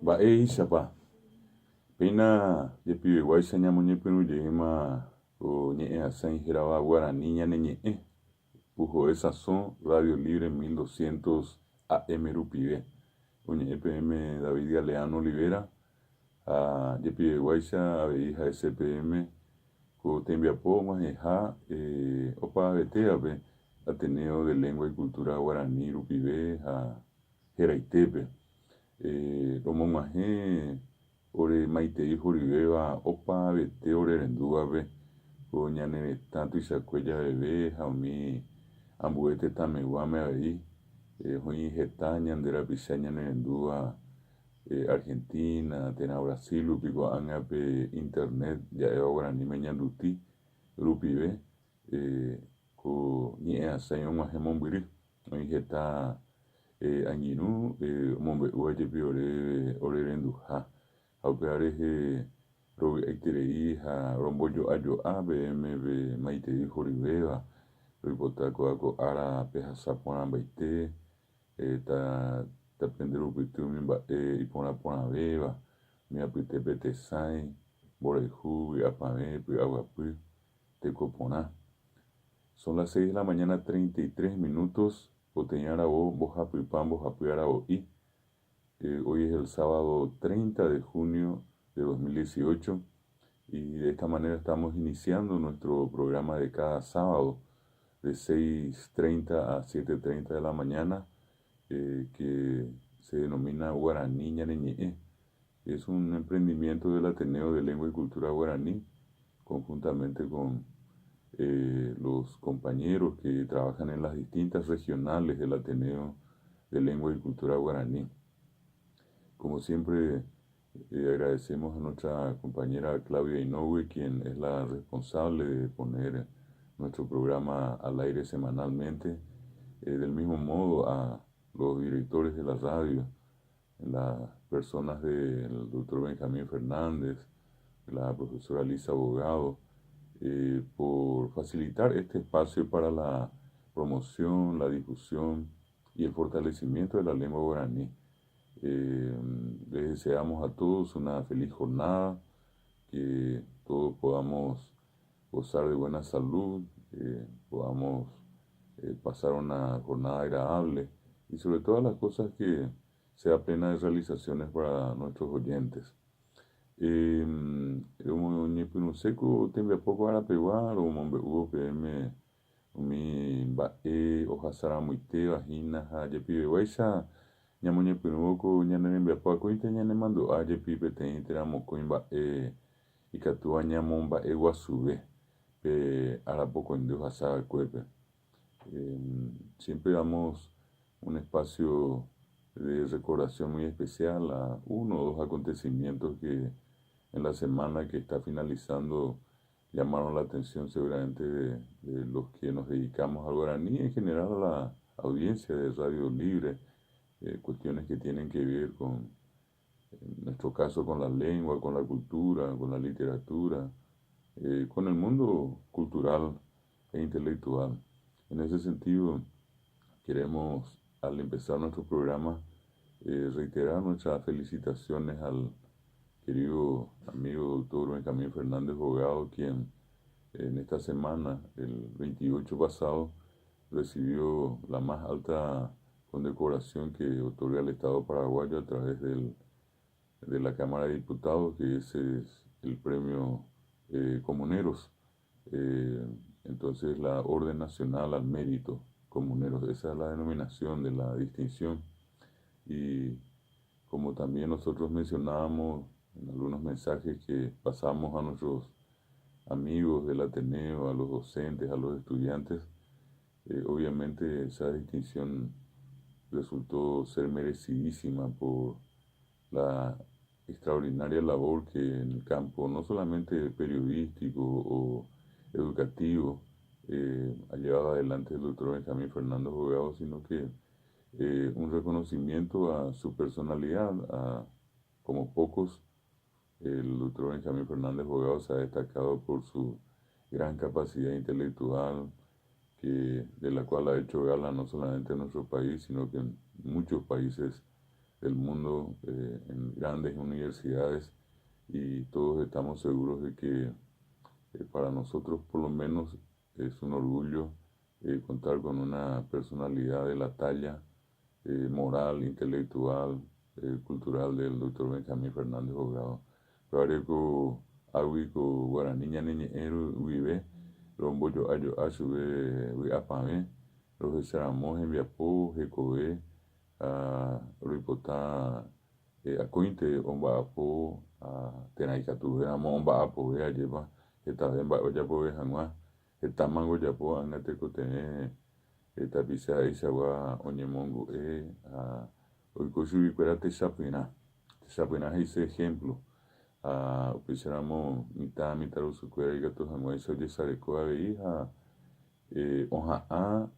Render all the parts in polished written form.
Mba'éichapa péina jepiveguáicha ñamoñepyrũ jeýma ko ñe'ẽ'asãi hérava Guarani ñane ñe'ẽ, Puhoe Sasõ Radio Libre 1200 AM rupive. Oñe'ẽ peẽme David Galeano Olivera ha jepiveguáicha avei ha'ese peẽme ko tembiapo og̃uahẽha opavetévape Ateneo de Lengua y Cultura Guarani rupive ha heraitépe. Romog̃uahẽ ore maitei horyvéva opavete ore rendúvape ko ñane retã tuichakue javeve ha umi ambue tetãmeguáme avei. Oĩ heta ñande rapicha ñanerendúva Argentina térã Brasil rupi ko'ág̃a pe internet ja'éva guaraníme ñanduti rupive ko ñe'ẽ'asãi og̃uahẽ mombyry. Oĩ heta angirũ omombe'úva jepi oréve ore renduha, ha upéva rehe rovy'aiterei ha rombojo'ajo'a peẽme pe maitei horyvéva, roipota kóva ko ára pehasa porãmbaite, tapenderupyty umi mba'e iporã porãvéva, umi apytépe tesãi, mborayhu, vy'apavẽ, py'aguapy, teko porã. Son las seis de la mañana 33 minutos, poteĩ aravo mbohapypa mbohapy aravo'i. Hoy es el sábado 30 de junio de 2018 y de esta manera estamos iniciando nuestro programa de cada sábado de 6:30 a 7:30 de la mañana, que se denomina Guaraní Ñane Ñe'ẽ. Es un emprendimiento del Ateneo de Lengua y Cultura Guaraní, conjuntamente con los compañeros que trabajan en las distintas regionales del Ateneo de Lengua y Cultura Guaraní. Como siempre, agradecemos a nuestra compañera Claudia Inoue, quien es la responsable de poner nuestro programa al aire semanalmente. Del mismo modo, a los directores de la radio, las personas del doctor Benjamín Fernández, la profesora Lisa Bogado, por facilitar este espacio para la promoción, la difusión y el fortalecimiento de la lengua guaraní. Les deseamos a todos una feliz jornada, que todos podamos gozar de buena salud, que podamos pasar una jornada agradable y sobre todas las cosas que sea plena de realizaciones para nuestros oyentes. Romoñepyrũse ko tembiapo ko arapegua romombe'úvo peẽme umi mba'e ohasaramoitéva hína ha jepiveguáicha ñamoñepyrũvo ko ñane rembiapo akóinte ñanemandu'a jepi peteĩ térã mokõi mba'e ikatúva ñamomba'eguasuve pe arapokõindy ohasa va'ekuépe. Siempre damos un espacio de recordación muy especial a uno o dos acontecimientos que en la semana que está finalizando llamaron la atención seguramente de los que nos dedicamos al guaraní, en general a la audiencia de Radio Libre, cuestiones que tienen que ver con, en nuestro caso, con la lengua, con la cultura, con la literatura, con el mundo cultural e intelectual. En ese sentido, queremos, al empezar nuestro programa, reiterar nuestras felicitaciones al querido amigo doctor Benjamín Fernández Bogado, quien en esta semana, el 28 pasado, recibió la más alta condecoración que otorga el Estado paraguayo a través de la Cámara de Diputados, que ese es el premio Comuneros. Entonces, la Orden Nacional al Mérito Comuneros, esa es la denominación de la distinción. Y como también nosotros mencionábamos en algunos mensajes que pasamos a nuestros amigos del Ateneo, a los docentes, a los estudiantes, obviamente esa distinción resultó ser merecidísima por la extraordinaria labor que en el campo, no solamente periodístico o educativo, ha llevado adelante el doctor Benjamín Fernández Bogado, sino que un reconocimiento a su personalidad, a, como pocos, el doctor Benjamín Fernández Bogado se ha destacado por su gran capacidad intelectual, de la cual ha hecho gala no solamente en nuestro país, sino que en muchos países del mundo en grandes universidades y todos estamos seguros de que para nosotros por lo menos es un orgullo contar con una personalidad de la talla moral, intelectual, cultural del doctor Benjamín Fernández Bogado. Upévare ko águi ko guarani ñane ñe'ẽ guive rombojo'ajo'a chupe vy'apavẽ rohecharamo hembiapo, hekove ha roipota akóinte omba'apo térã ikatuvéramo omba'apove ajépa hetave mba'e ojapove hag̃ua hetámango ojapo ág̃a tekotevẽ tapicha ha'eichagua oñemongu'e ha oiko chuguikuéra techapyrã. Techapyrã he'ise ejemplo ha upéicharamo mitã mitãrusukuéra ikatu hag̃uáicha ojesareko avei ha oha'ã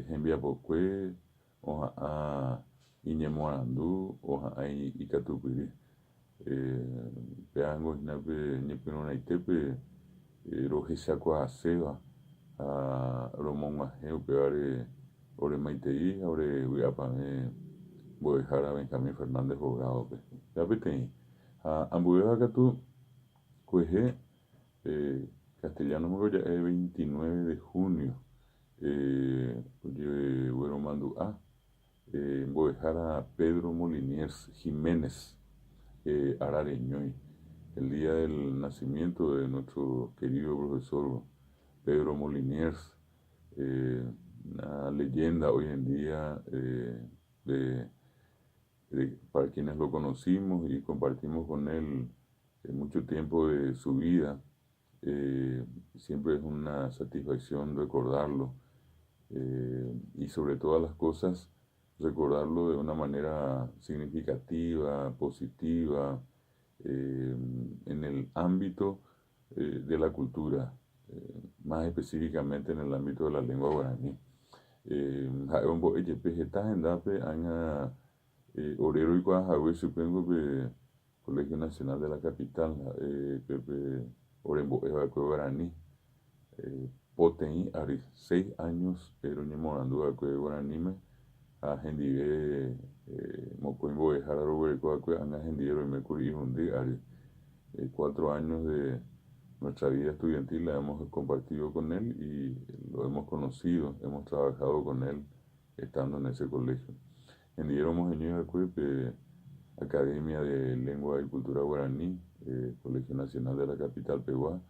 hembiapokue, oha'ã iñemoarandu, oha'ã ikatupyry. Pévango hína pe ñepyrũrãitépe rohechakuaaséva ha romog̃uahẽ upévare oremaitei ha orevy'apavẽ mbo'ehára Benjamín Fernández Bogado-pe. Péva peteĩ. Ha ambuéva katu kuehe castellano-pe ja'e 29 de junio ojegueromandu'a mbo'ehára Pedro Moliniers Jiménez arareñói, el día del nacimiento de nuestro querido profesor Pedro Moliniers, una leyenda hoy en día de, para quienes lo conocimos y compartimos con él mucho tiempo de su vida, siempre es una satisfacción recordarlo y sobre todas las cosas recordarlo de una manera significativa, positiva, en el ámbito de la cultura, más específicamente en el ámbito de la lengua guaraní. Ha'e ombo'e jepe heta hendápe ág̃a ore roikuaahague chupe pe Colegio Nacional de la Capital ha'e pépe orembo'eva'ekue guarani. Poteĩ ary, 6 años roñemoaranduva'ekue guaraníme ha hendive mokõi mbo'ehára roguerekova'ekue ág̃a hendive roimékuri irundy ary. 4 años de nuestra vida estudiantil la hemos compartido con él y lo hemos conocido, hemos trabajado con él estando en ese colegio. Hendive romoheñoiva'ekue pe Academia de Lengua y Cultura Guaraní, Colegio Nacional de la Capital pegua,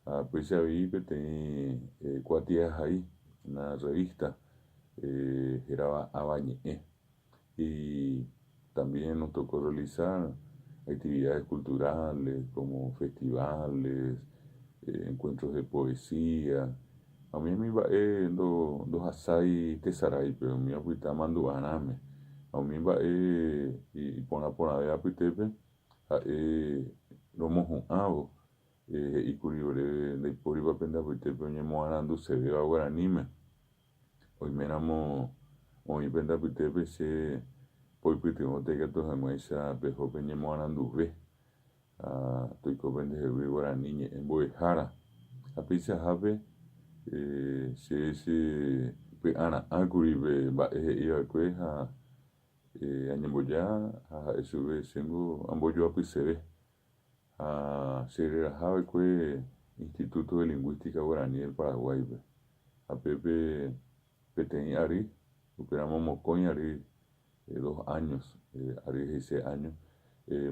ha péicha avei peteĩ kuatiahai, una revista hérava Avañe'ẽ. Y también nos tocó realizar actividades culturales como festivales, encuentros de poesía. Ha umi mba'e ndohasái tesaráipe, umi opyta mandu'arãme. Ha umi mba'e iporã porãve apytépe ha'e romohu'ãvo he'íkuri oréve ndaipóripa pende apytépe oñemoarandusevéva guaraníme. Oiméramo oĩ pende apytépe che poipytyvõta ikatu hag̃uáicha peho peñemoaranduve ha toiko pendehegui guarani ñe'ẽ mbo'ehára. Ha peichahápe che chepy'ara'ãkuri pe mba'e he'iva'ekue ha añemboja ha ha'e chupe chéngo ambojoapyseve. Ha chererahava'ekue Instituto de Lingüística Guaraní del Paraguáipe. Ha pépe peteĩ ary, upéramo mokõi ary, 2 años, ary he'ise año,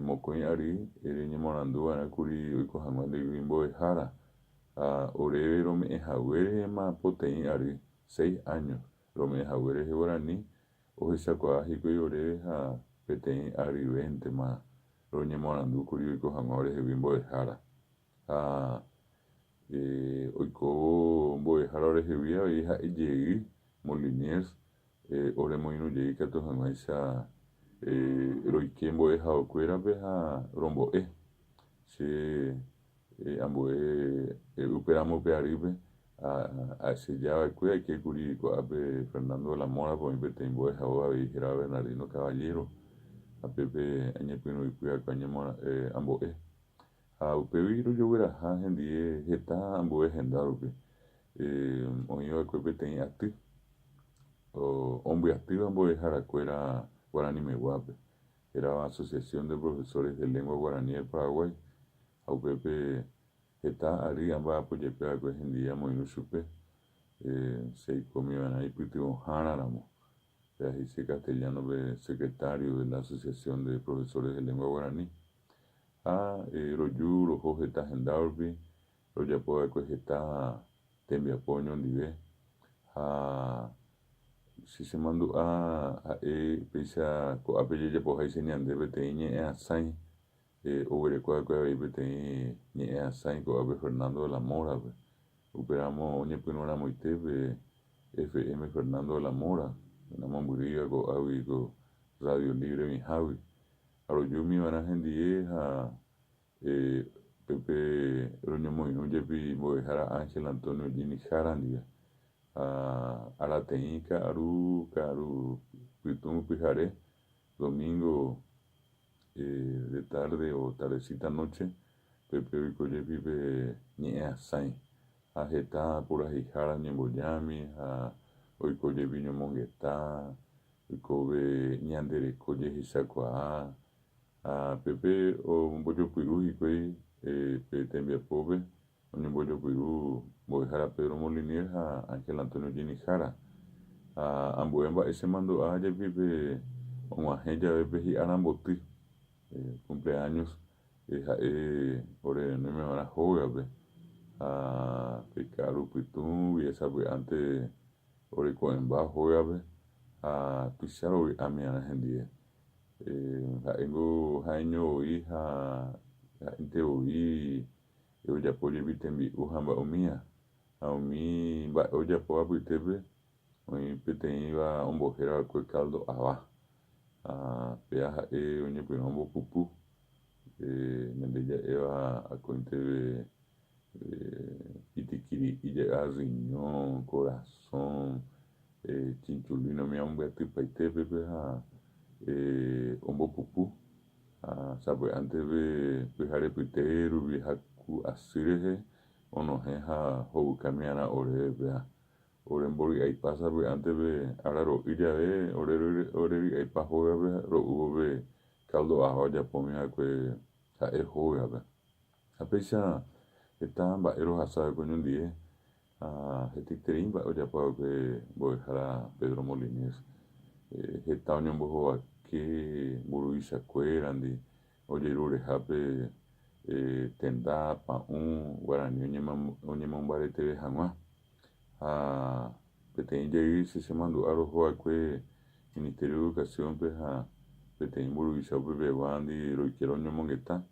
mokõi ary reñemoaranduva'erãkuri oiko hag̃ua ndehegui mbo'ehára. Ha oréve rome'ẽhaguérehema poteĩ ary, 6 años, rome'ẽhaguérehe guarani, ohechakuaa hikuái oréve ha peteĩ aryvéntema roñemoarandúkuri oiko hag̃ua orehegui mbo'ehára. Ha oikóvo mbo'ehára orehegui avei ha'e jey Moliniers oremoirũjey ikatu hag̃uáicha roike mbo'ehaokuérape ha rombo'e. Che ambue upéramo upe arýpe achejava'ekue aikékuri ko'ápe Fernando de la Mora-pe oĩ peteĩ mbo'ehao avei hérava Bernardino Caballero ha pépe añepyrũypy'akue ambo'e. Ha upégui rojogueraha hendie heta ambue henda rupi. Oĩva'ekue peteĩ aty ombyatýva mbo'eharakuéra guaranimeguápe. hérava Asociación de Profesores de Lengua Guaraní del Paraguay ha upépe heta ary amba'apojepe va'ekue hendive amoirũ chupe che aikómiva'erã ipytyvõháraramo. Péva he'ise castellano-pe secretario de la Asociación de Profesores de Lengua Guaraní. Ha roju roho heta henda rupi, rojapo va'ekue heta tembiapo oñondive ha che chemandu'a ha'e péicha ko'ápe jajapoháicha ñande peteĩ ñe'ẽ'asãi oguereko va'ekue avei peteĩ ñe'ẽ'asãi ko'ápe Fernando de la Mora-pe. Upéramo oñepyrũramoite pe FM Fernando de la Mora, namombyrýiva ko'águi ko Radio Libre oĩhágui. Ha rojúmi va'erã hendie ha pépe roñomoirũ jepi mbo'ehára Ángel Antonio Gini Jara ndive. Ha arateĩ ka'aru, ka'aru pytũ pyhare, domingo de tarde o tardecita noche, pépe oiko jepi pe ñe'ẽ'asãi ha heta puraheihára ñembojámi ha oiko jepi ñomongeta, oikove ñande reko jehechakuaa ha pépe ombojopyru hikuái pe tembiapópe oñombojopyru mbo'ehára Pedro Moliniers ha Ángel Antonio Gini Jara. Ha ambue mba'e chemandu'a jepi pe og̃uahẽ jave pe hi'aramboty, cumpleaños, ha'e ore renóimeva'erã hógape ha pe ka'aru pytũgui sapy'ánte oreko'ẽmba hógape ha tuicha rovy'ámi'arã hendive. Ha'éngo ha'eño voi ha ha'énte voi ojapo jepi tembi'u ha mba'umíva. Ha umi mba'e ojapo apytépe oĩ peteĩva ombohéra va'ekue caldo ava. Ha péva ha'e oñepyrũ ombopupu ñande ja'éva akóinte itikiri'i ja'éva riñón, korasõ, chinchulín umi ombyatypaite pépe ha ombopupu. Ha sapy'ánte pe pyharepyte rupi haku asy rehe onohẽ ha ho'ukami'arã oréve péva. Ore mbory'aipa sapy'ánte pe ára ro'y jave ore ry'aipa hógape ro'úvo pe caldo ava ojapómi va'ekue ha'e hógape. Ha péicha heta mba'e rohasa va'ekue oñondive ha hetaiterei mba'e ojapo va'ekue mbo'ehára Pedro Moliniers. Heta oñombohovake mburuvichakuérandi ojerurehápe tenda pa'ũ guarani oñemombareteve hag̃ua. Ha peteĩ jey che chemandu'a roho va'ekue Ministerio de Educación-pe ha peteĩ mburuvicha upepeguándi roike roñomongeta.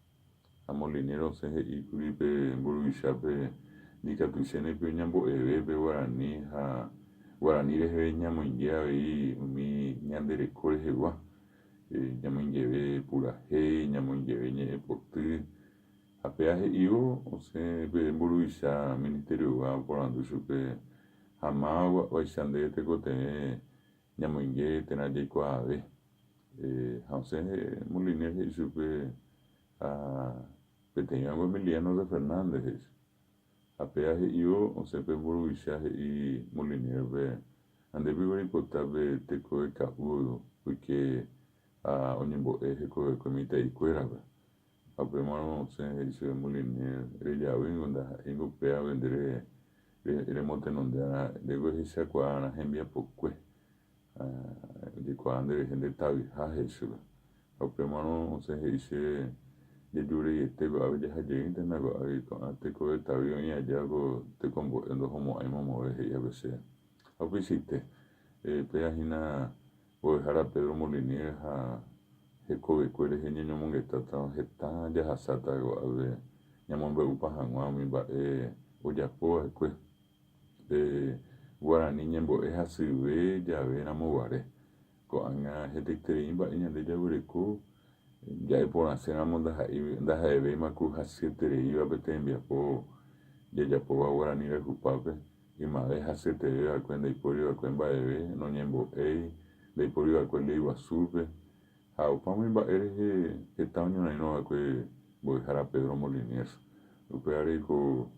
Ha Moliniers osẽ he'íkuri pe mburuvichápe ndikatuichénepe oñambo'eve pe guarani ha guarani reheve ñamoinge avei umi ñande reko rehegua, ñamoingeve purahéi, ñamoingeve ñe'ẽpoty. Ha péva he'ívo osẽ pe mburuvicha ministeriogua oporandu chupe, Ha máva vaicha nde tekotevẽ ñamoinge térã jaikuaave. Ha osẽ Moliniers he'i chupe, Ha peteĩvango Emiliano de Fernández, he'i chupe. Ha péva he'ívo osẽ pe mburuvicha he'i Moliniers-pe, Ha nde piko reipota pe tekove ka'u oike ha oñembo'e hekovekue mitã'ikuérape. Ha upémarõ osẽ he'i chéve Moliniers, Rejavýngo ndaha'éingo upévape nde remotenonde'arã, ndéko ehechakuaarã hembiapokue. Ojekuaa nderehe nde tavyha, he'i chupe. Ha upémarõ osẽ he'i chéve, Jajureiete ko'ápe jaha jeýntena ko'águi, ko'ã tekove tavy oĩ aja ko tekombo'e ndohomo'ãi momove, he'i hape chéve. Ha upeichaite, péva hína mbo'ehára Pedro Moliniers ha hekovekue rehe ñañomongetáta heta jahasáta ko'ápe ñamombe'upa hag̃ua umi mba'e ojapo va'ekue pe guarani ñembo'e hasyve jave ramo guare. Ko'ág̃a hetaiterei mba'e ñande jaguereko ja'e porãséramo ndaha'evéima ku hasyetereíva pe tembiapo jajapóva guarani rayhupápe. Ymave hasyeteve va'ekue ndaipóri va'ekue mba'eve, noñembo'éi, ndaipóri va'ekue léi guasúpe. Ha opa umi mba'e rehe heta oñorairõ va'ekue mbo'ehára Pedro Moliniers. Upévare ko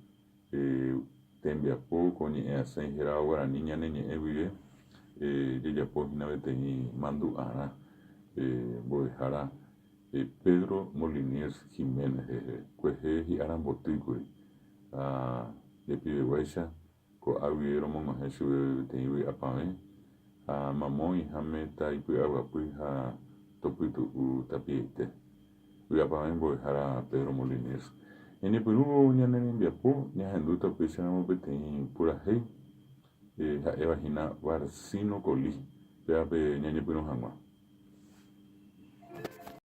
tembiapo ko ñe'ẽ'asãi hérava guarani ñane ñe'ẽ guive jajapo hína peteĩ mandu'arã. Mbo'ehára Pedro Moliniers Giménez rehe, kuehe hi'arambotýkuri. Ha jepiveguáicha, ko'a guive romog̃uahẽ chupe peteĩ vy'apavẽ ha mamo oĩháme taipy'aguapy ha topytu'u tapiaite. Vy'apavẽ Mbo'ehára Pedro Moliniers. Ñañepyrũvo ñane rembiapo ñahendúta upéicharamo peteĩ purahéi ha'éva hína Barcino Colí, pévape ñañepyrũ hag̃ua.